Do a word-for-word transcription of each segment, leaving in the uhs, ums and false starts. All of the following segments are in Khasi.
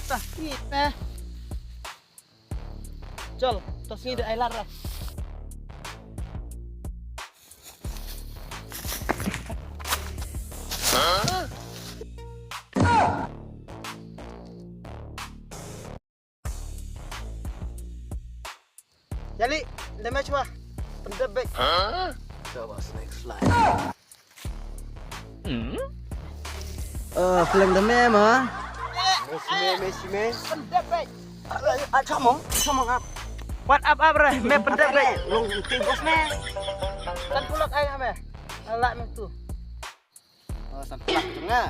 Ta ki pe. Chal, ta si de ai lar ra. Jali, de me chwa. Pendep bek. Coba snake slide. Eh, film de me ma. Messi me, Messi me. Pendep bek. Ah, chamong, chamong ap. Wat ap ap re, me pendep bek. Long ti bos me. Tan pulak ai me. Ala me tu. Oh, san pulak tu nga.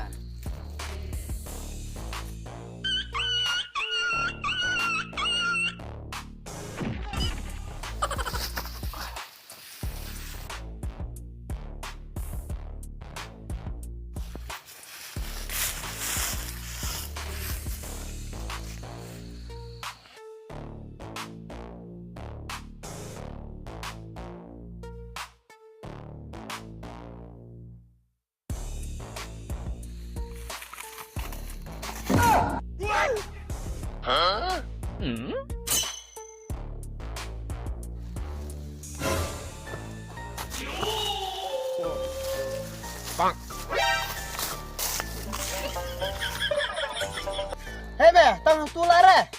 Hei me, tang tu la re.